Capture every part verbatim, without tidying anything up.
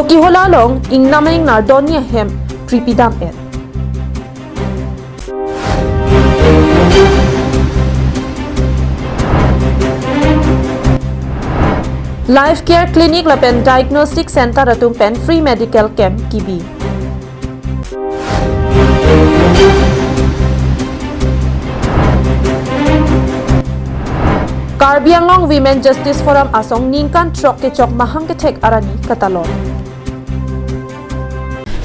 Chokihola along ingnam ingnar doni ahem pripidam et. Life Care Clinic lapen Diagnostic Center atum pen free medical camp kebi. Karbi Anglong Women Justice Forum asong ningkan throk kechok mahang kethek arni katalon.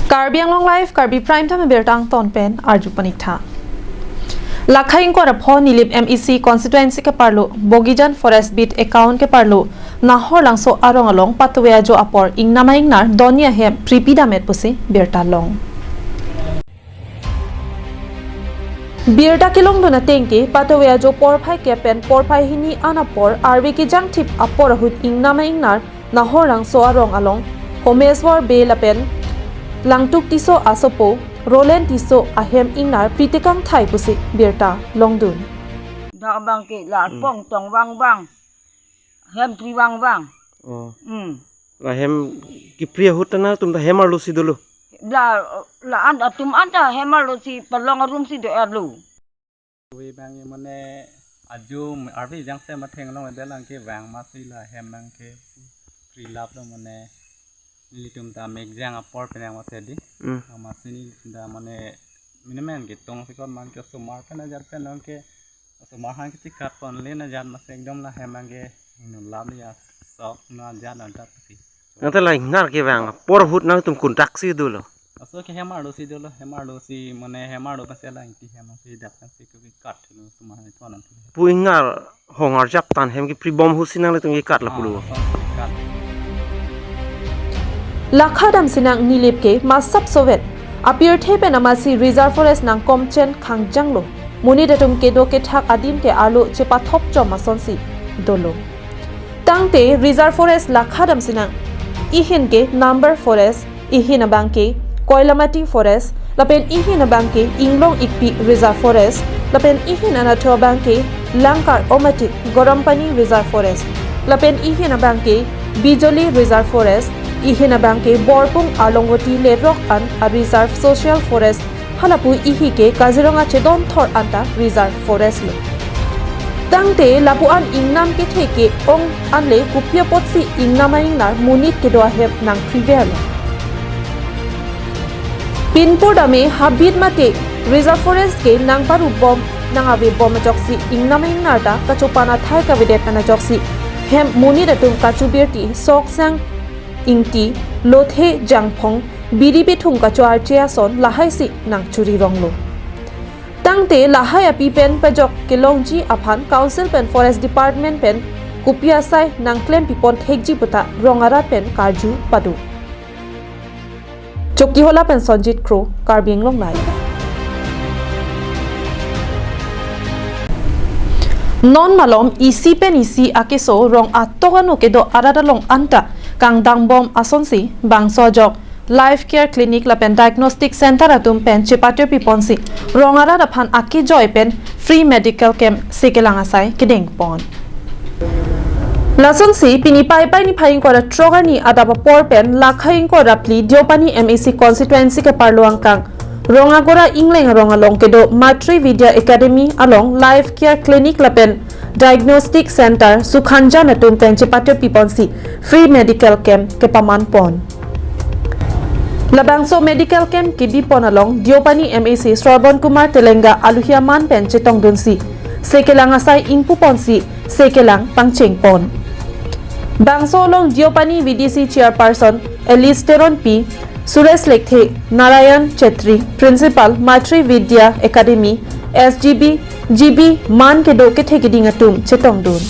Karbi Anglong Live, Karbi Prime Time abirta angton pen arju paniktha. Lakha ingkoi ra pho Nilip M A C constituency keparlo, Bogijan Forest Beat account keparlo, Nahor Langso arong along patove ajo apor ingnam ingnar doni ahem pripidam et pusi birta long. Birta kelongdun ateng ke patove ajo porphai kep pen porphai hini an apor arve kejangthip apor ahut ingnam ingnar Nahor Langso arong along Homeswar Bey lapen Langtuk Tisso asopo Roland Tisso ahem ingnar pritekang thai pusi birta longdun. Dak abang ke la Hmm. pong tong vang vang. Hem pri vang vang. Oh. Hmm. La hem kepri ahut ta nangtum ta hem arlo si dolo. La, la an atum an ta hem arlo si palong arum si do arlo. Wi bang ye mane aju arve jang se matheng long de lang ke vang masi la hem nang ke pri lap lo mane nelitum ta mek jang apor penang masi di. Hmm. Masi nelitum ta mane minimen ke tong sikon man ke sumar pen ajar pen long ke sumar hang ke chikat pon le na jan masi ekdom la hem nang ke inu lam ya sok na jan antar si. Nang ta la ingnar ke vang apor ahut nangtum kuntak si dolo. Aso ke hem arlo si dolo, hem arlo si mane hem arlo masi la ingti hem si dak si ke kat lo sumar itu anam. Pu ingnar hong arjap tan hem kepri bom ahut si nanglitum kekat la pulo. Ah, kat. Lakha dam sinang Nilip ke masap sovet. Apirthe pen amasi reserve forest nangkomchen khangjang lo. Monit atum kedo kethak adim ke arlo chepathop chom asonsi dolo. Tangte reserve forest lakha dam sinang. Ihin ke Number Forest, ihin abang ke Koilamati Forest, lapen ihin abang ke Inglong Ikpi Reserve Forest, lapen ihin anatthu abang ke Langkar Omati Garampani Reserve Forest, lapen ihin abang ke Bijoli Reserve Forest, ihin abang ke Borpung Arlongvoti Lerok an a Reserve Social Forest, halapu ihi ke Kaziranga chedon thor anta Reserve Forest lo. Tangte lapu an ingnam kethe ke-ong anle kopi apotsi ingnam ingnar monit kedo ahem nangpri ver lo. Pinpur dame habit mate Reserve Forest ke nangparu bom nang ave bom ajoksi ingnam ingnar ta kachopan athai kavedet an ajoksi hem monit atum kachubirti soksang ingti lothe jangphong biri bithung kacho-arche ason lahai si nangchuri rong lo. Tangte lahai api pen pajok kelongji aphan Council pen Forest Department pen kopi asai nangklem pipon thekji puta rong arat pen karju pado. Chokihola pen Sonjit Kro, Karbi Anglong Live. Non malom isi pen isi akeso rong atok ano kedo arat along anta kangdang bom asonsi bangso ajok Life Care Clinic lapen Diagnostic Center atum pen chepatir piponsi rong arat aphan akejoi pen free medical camp sekelang asai kedeng pon. Lasonsi pini Paipai niphai ingkoi ra throk arni adap apor pen Lakha ingkoi ra phli Deopani M A C constituency keparlo angkang Rong Agora Ingleng arong along kedo Matri Vidya Academy along Life Care Clinic lapen Diagnostic Center Sukhanjan atum pen chepatir piponsi free medical camp kepaman pon. Labangso medical camp kebi pon along Deopani M A C Srabon Kumar Telenga aluhi aman pen chetongdunsi sekelang asai ingpu ponsi sekelang pangcheng pon. Bangso along Deopani V D C Chairperson Alice Teronpi, Suresh Lekthe, Narayan Chetri, Principal Matri Vidya Academy, S G B, G B, man kedo kethe keding atum chetongdun.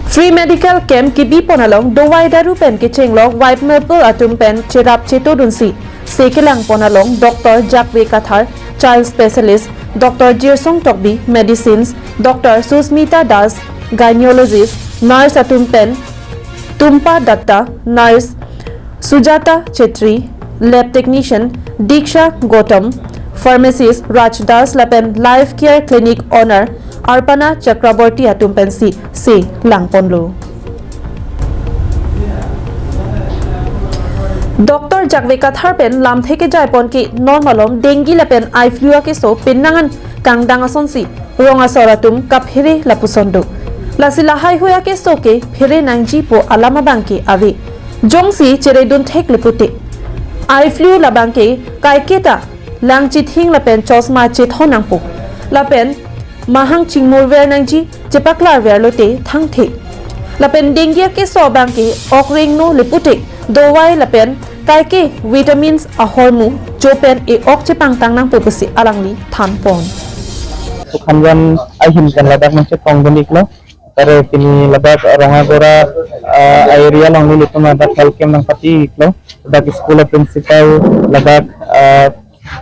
Free medical camp kebi pon along dovai daru pen kechenglok White Maple atum pen cherap chetodunsi sekelang pon along Doctor Jakve Kathar, Child Specialist, Doctor Jirsong Tokbi, Medicines, Doctor Susmita Das, Gynecologist, Nurse atum pen Tumpa Datta, Nurse Sujata Chetri, Lab Technician Diksha Gautam, Pharmacist Raj Das lapen Life Care Clinic Owner Arpana Chakraborty atum pensi selang ponlo. Doctor Jakve Kathar pen lamthe kejai pon ke non malom dengue lapen eye flu akeso penang an kangdang asonsi rong asor atum kaphere lapuson do. Lasi lahai hui akeso ke phere nangji pu alam abang ke ave. Jongsi cheredun thek le pute, eye flu labang ke kaiketa lang chithing lapen chosma chethon nangpo. Lapen mahang chingmurver nangji, chepaklarver lote thangthe. Lapen dengue akeso abang ke ok rengno le pute, dovai lapen kaike vitamins ahormu cho pen e-ok chepangtang nangpo pusi alangli thanpon. Sukhanjan ahin pen ladak nangchetongdun iklo. Tare pini ladak Rongagora, ah, area along nelitum ladak health camp nangpati iklo. Ladak school a principal, ladak, ah,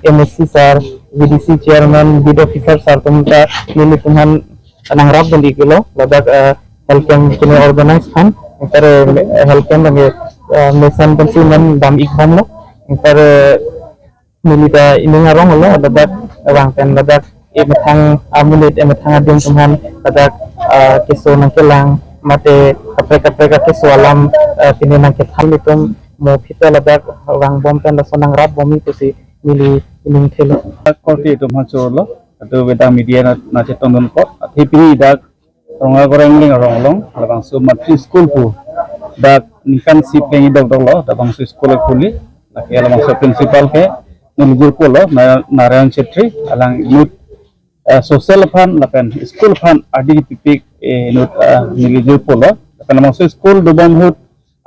M A C sir, V D C chairman, beat officer sir atum ta nelitum aphan nangrapdun iklo. Ladak, ah, health camp pini organize aphan. Tare, eh, health camp abang ke, ah, mesen pensi men dam ik bomlo. Tare neli ta ining arong lo, ladak vang pen ladak emethang amonit, emethang adim atum aphan ladak, ah, keso nangkelang mate kaprek kaprek akeso alam, ah, pini nangkethan, nelitum mo phita ladak vang bom pen laso nangrap bomji pusi neli ining thelo. Korte atum aphan choro lo, atu beta media na, nangchetongdun apot, athe pini dak Rongagora Engleng arong along, labangso matri school pu dak ningkan isi plengji dokdok lo, labangso school akhuli, lake labangso principal ke neli jirpo lo, Na-, Narayan Chetri, alang inut, eh, social aphan lapen school aphan adi pipik, eh, inut, eh, neli jirpo lo, lapen labangso school dobom ahut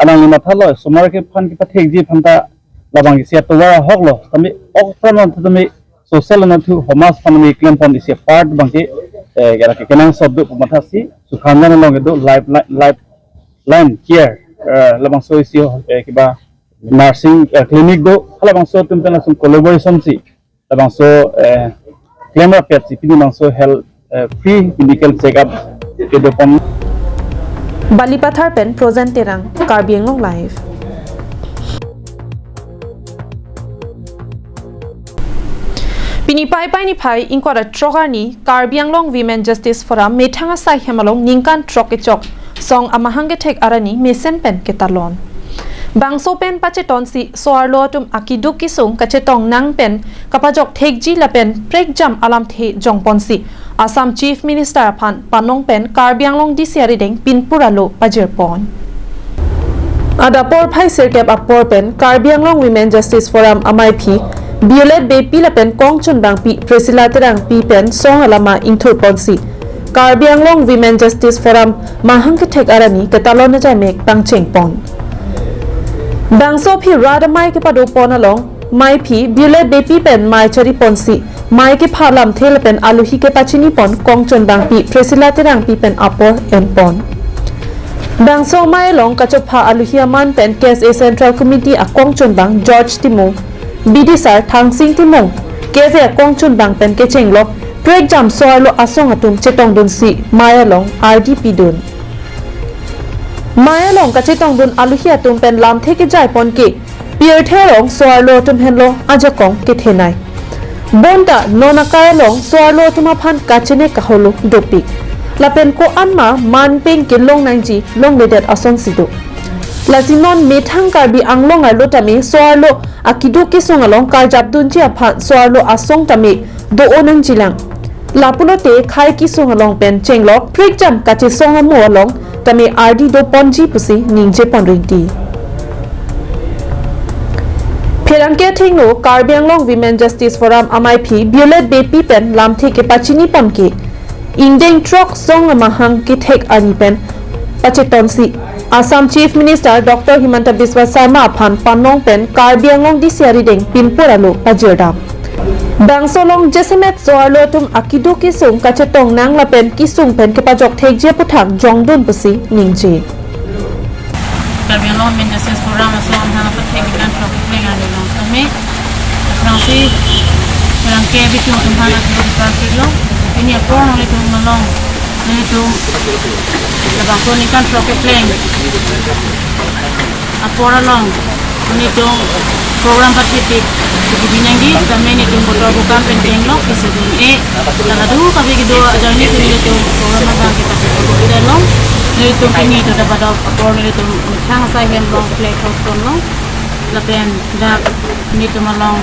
alangli mathalo, osomar ke aphan kepathekji aphan ta labang isi atovar ahok lo, tame ok apran lo tame social anatthu homaj aphan tame klempon isi apart abang ke, eh, kera ke kenangsot do pu mathasi, Sukhanjan along kedo life li-, lifeline care, eh, labangso isi, eh, kiba nursing, eh, clinic do, halabangso atum pen langsung collaboration si labangso, eh, klemrap petsi pini labangso health, eh, free medical checkup kedopon. Balipathar pen Projen Terang, Karbi Anglong Live. Pini Paipai niphai ingkoi ra throk arni Karbi Anglong Women Justice Forum methang asai hem along ningkan throk kechok song amahang kethek arni mesen pen ketalon. Bangso pen pachetonsi so-arlo atum akeduk kesung kachetong nang pen kapajok thekji lapen prekjam alamthe jongponsi Assam Chief Minister aphan panong pen Karbi Anglong D C arideng pinpur alo pajirpon. Adap porphai sirkep apor pen Karbi Anglong Women Justice Forum amaiphi Violet Beypi lapen kongchunbangpi Priscilla Terangpi pen song alama ingthurponsi Karbi Anglong Women Justice Forum mahang kethek arni ketalon ajaimek pangchengpon. Bangso aphi rat amei kepadopon along maiphi Violet Beypi pen mei chariponsi mei kepha lamthe lapen aluhi kepachinipon kongchunbangpi Priscilla Terangpi pen apor enpon. Bangso mei along kachopha aluhi aman pen K S A Central Committee akongchunbang George Timung, B D sir Thangsing Timung, K S A akongchunbang pen kechenglok prekjam so-arlo asong atum chetongdunsi mei along ardi pidun. Mei along kachetongdun aluhi atum pen lamthe kejaipon ke pirthe along so-arlo atum henlo ajakong kethenei. Bonta non akai along so-arlo atum aphan kachene kaholo dopik. Lapen ko-anma manpeng kelong nangji longledet asonsi do. Lasi non methang Karbi Anglong arlo tame so-arlo akeduk kesung along karjapdunji aphan so-arlo asong tame do-o nangjilang. Lapulote khei kesung along pen chenglok prekjam kachesong amo along tame ardi doponji pusi ningjepon rinti. Pherangke athengno Karbi Anglong Women Justice Forum amaiphi Violet Beypi pen lamthe kepachinipon ke ingdeng throk song amahang kethek arni pen pachetonsi Assam Chief Minister Doctor Himanta Biswa Sarma aphan panong pen Karbi Anglong D C arideng pinpur alo pajirdam. Bangso along jasemet so-arlo atum akeduk kesung kachetong nang lapen kesung pen kepajok thekji aputhak jongdun pusi ningje. Karbi Anglong Women Justice Forum asong amahang apathek ningkan throk kepleng arni along tame aphrangsi pherangke bitung atum aphan atum lo. Pini apor nanglitum along, nanglitum labangso ningkan throk kepleng apor along nanglitum program pathepik si kebi nangji, tame nanglitum kotor bukam pen chenglok kesedun e, la kadokave kedo ajoine si nanglitum program abang kepachepon along, nanglitum pini to dapadok apor nanglitum methang asai hem along flag hoiston along. Lapen dak nelitum along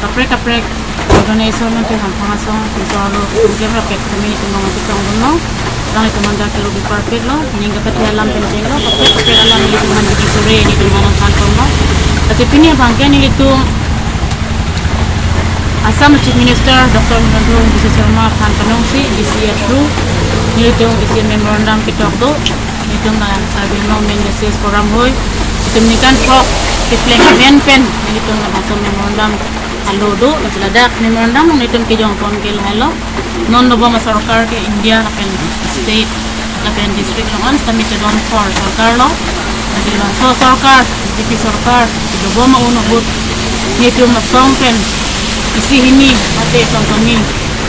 kaprek kaprek organization mate hamphang asong, pinso alo, program rapek kami nelitum along chetongdunlo. Nelitum dak kerubi parpiklo, ning kapathe alam pen denglo, kaprek kaprek alam nelitum aphan bikisore, nelitum aphan thanponlo. Lasi pini abangke nelitum Assam Chief Minister Doctor Himanta Biswa Sarma aphan kanongsi D C A through nelitum isi memorandum ketok do. Nelitum, ah, Karbi Anglong Men Justice Forum hoi, nelitum ningkan throk kepleng pen pen nelitum labangso memorandum alo do, lasi ladak memorandum nelitum kejongpon ke lahelo. Non dobom asorkar ke India lapen state lapen district along an sitame chedon apor sorkar lo. Lasi labangso sorkar, B J P sorkar dobom a-un ahut nelitum asong pen isi hini mate songkoni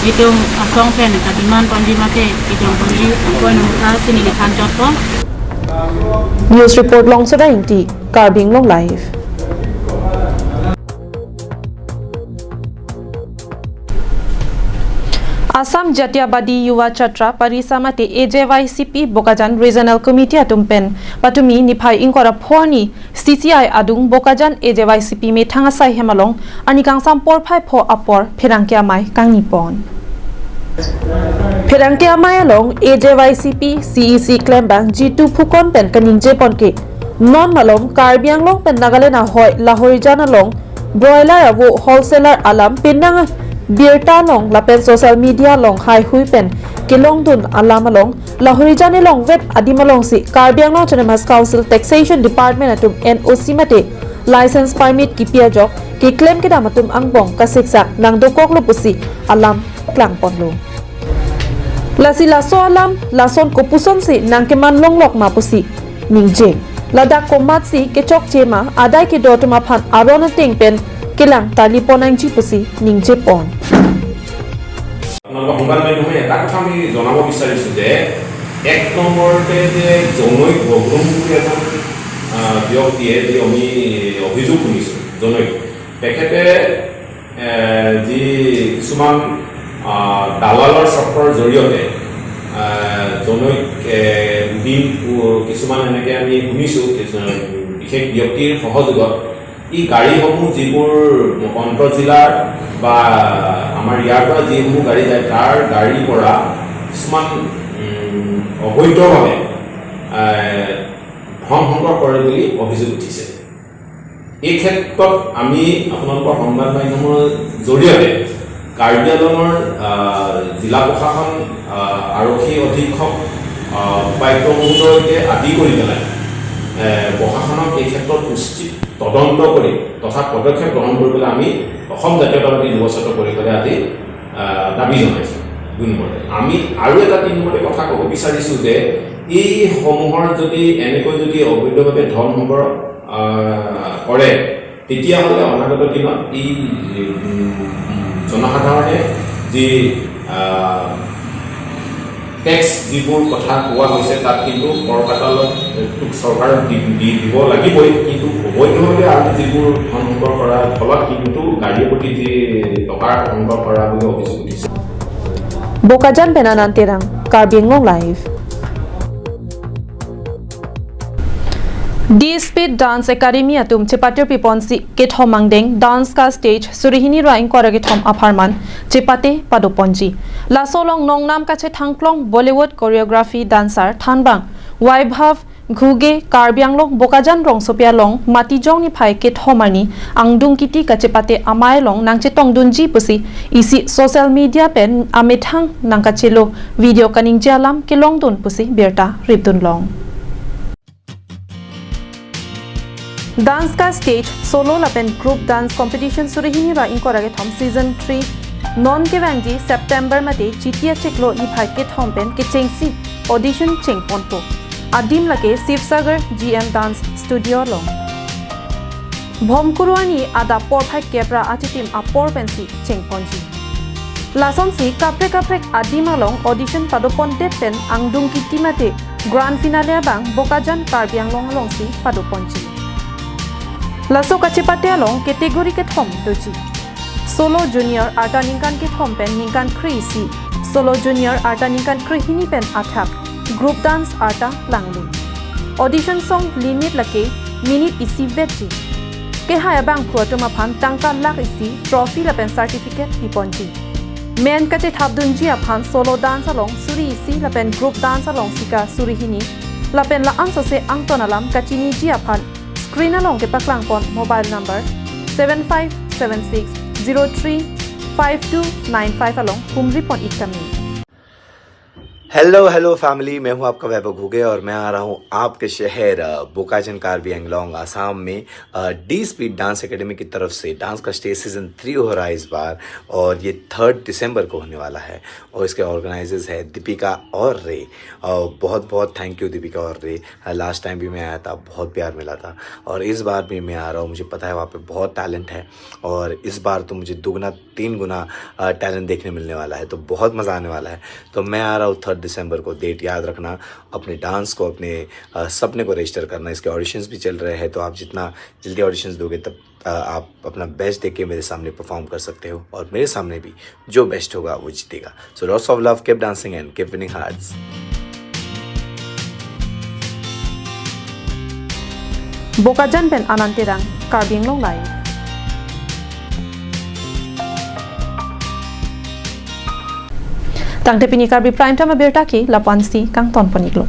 nelitum asong pen kademand ponji mate kejongponji apor nangkasi neli thanchotpo. News report Longsoda Ingti, Karbi Anglong Live. Assam Jatiyabadi Yuva Chatra Parisa mate A J Y C P Bokajan Regional Committee atum pen patumi niphai ingkoi ra pho arni C C I adung Bokajan A J Y C P methang asai hem along arni kangsam porphai pho apor pherangke amei kangni pon. Pherangke amei along A J Y C P C E C klembang Jitu Phukan pen kaningjepon ke, non malom Karbi Anglong pen Nagaland ahoi Lahorijan along broiler avo wholesaler alam penang birta along lapen social media along haihui pen kelongdun alam along Lahorijan elongvet adim alongsi Karbi Anglong Autonomous Council Taxation Department atum N O C mate license permit kipi ajok keklem kedam atum angbong kasiksak nangdokoklo pusi alam klangponlo. Lasi laso alam lason kopusonsi nangkeman longlok ma pusi ningje. Ladak komatsi kechokche ma adai kedo atum aphan aron ateng pen kelang tarlipon nangji pusi ningjepon. আপোনালোকৰ সংবাদ মাধ্যমে এটা কথা আমি জনাব বিচাৰিছোঁ যে এক নম্বৰতে যে জনৈক বগৰুম বুলি এজন, আহ, ব্যক্তিয়ে যি আমি অভিযোগ শুনিছোঁ, জনৈক, তেখেতে, এ, যি কিছুমান, আহ, দালালৰ চক্ৰৰ জৰিয়তে, আহ, জনৈক, এ, দিন, উ, কিছুমান এনেকে আমি শুনিছোঁ, কিছু, বিশেষ ব্যক্তিৰ সহযোগত এই গাড়ীসমূহ যিবোৰ অন্তৰ জিলাৰ বা আমাৰ ইয়াৰ পৰা যিসমূহ গাড়ী যায়, তাৰ গাড়ীৰ পৰা কিছুমান, উম, অবৈধভাৱে, এ, ধন সংগ্ৰহ কৰে বুলি অভিযোগ উঠিছে। এই ক্ষেত্ৰত আমি আপোনালোকৰ সংবাদ মাধ্যমৰ জৰিয়তে কাৰ্বি আংলঙৰ, আহ, জিলা প্ৰশাসন, আহ, আৰক্ষী অধীক্ষক, আহ, উপায়ুক্ত মহোদয়কে আদি কৰি পেলাই, এ, প্ৰশাসনক এই ক্ষেত্ৰত উচিত তদন্ত কৰি তথা পদক্ষেপ গ্ৰহণ কৰিবলৈ আমি অসম জাতীয়তাবাদী যুৱ ছাত্ৰ পৰিষদে আজি, আহ, দাবী জনাইছোঁ। দুই নম্বৰতে আমি আৰু এটা, তিন নম্বৰতে কথা ক'ব বিচাৰিছোঁ যে এইসমূহৰ যদি এনেকৈ যদি অবৈধভাৱে ধন সংগ্ৰহ, আহ, কৰে, তেতিয়াহ'লে অনাগত দিনত এই, উম, জনসাধাৰণে যি, আহ, টেক্স যিবোৰ কথা কোৱা হৈছে, তাত কিন্তু কৰ কাটালত চৰকাৰক দি, দি দিব লাগিবই, কিন্তু অবৈধভাৱে আৰু যিবোৰ ধন সংগ্ৰহ কৰাৰ ফলত কিন্তু গাড়ীৰ প্ৰতি যি টকা সংগ্ৰহ কৰা বুলি অভিযোগ উঠিছে। Bokajan pen Anand Terang, Karbi Anglong Live. D Speed Dance Academy atum chepatir piponsi kethom angdeng dance ka stage suri hini ra ingkoi ra kethom apharman chepate padoponji. Laso along nongnam kachethangklong Bollywood choreography dancer thanbang Vaibhav Ghuge Karbi Anglong Bokajan rongsopi along Matijong niphai kethom arni angdung kiti kachepate amei along nangchetongdunji pusi isi social media pen amethang nangkachelo video kaningje alam kelongdun pusi birta ripdunlong. Dance ka stage solo lapen group dance competition suri hini ra ingkoi ra kethom season three non kevangji September mate Jitia chiklo niphai kethom pen kechengsi audition chengponpo. Adim lake Sibsagar G M Dance Studio along. Bhomkuru arni adap porphai kep ra achitim apor pensi chengponji. Lasonsi kaprek kaprek adim along audition padopondet pen angdung kiti mate grand finale abang Bokajan Karbi Anglong alongsi padoponji. Laso kachepate along category kethom doji. Solo junior arta ningkan kethom pen ningkan kre-isi, solo junior arta ningkan kre-hini pen athak, group dance arta langle. Audition song limit lake minute isi vetji. Kehai abangphu atum aphan tangka lakh isi, trophy lapen certificate piponji. Men kachethapdunji aphan solo dance along suri isi lapen group dance along sika suri hini lapen la-an sose angton alam kachiniji aphan screen along kepaklangpon mobile number seven five seven six zero three five two nine five along humripon ik tame. Hello hello family, मैं हूं आपका वैभव घुगे और मैं आ रहा हूं आपके शहर अ, बोकाजन कार्बी एंगलोंग आसाम में डी स्पीड डांस एकेडमी की तरफ से डांस का स्टेज सीजन थ्री हो रहा है इस बार। और ये थर्ड दिसंबर को होने वाला है और इसके ऑर्गेनाइजर्स है दीपिका और रे। और बहुत बहुत थैंक यू दीपिका और रे। लास्ट टाइम भी मैं आया था, बहुत प्यार मिला था और इस बार भी मैं आ रहा हूँ। मुझे पता है वहाँ पे बहुत टैलेंट है और इस बार तो मुझे दुगना तीन गुना टैलेंट देखने मिलने वाला है, तो बहुत मज़ा आने वाला है। तो मैं आ रहा हूँ थर्ड दिसंबर को, डेट याद रखना। अपने डांस को, अपने अ, सपने को रजिस्टर करना। इसके ऑडिशंस भी चल रहे हैं, तो आप जितना जल्दी ऑडिशंस दोगे तब अ, आप अपना बेस्ट देके मेरे सामने परफॉर्म कर सकते हो और मेरे सामने भी जो बेस्ट होगा वो जीतेगा। So lots of love, keep dancing and keep winning hearts. Bokajan pen Anand Terang, Karbi Anglong Live. Tangte pini Karbi Prime Time abirta ke lapu-ansi kangtonpon iklo.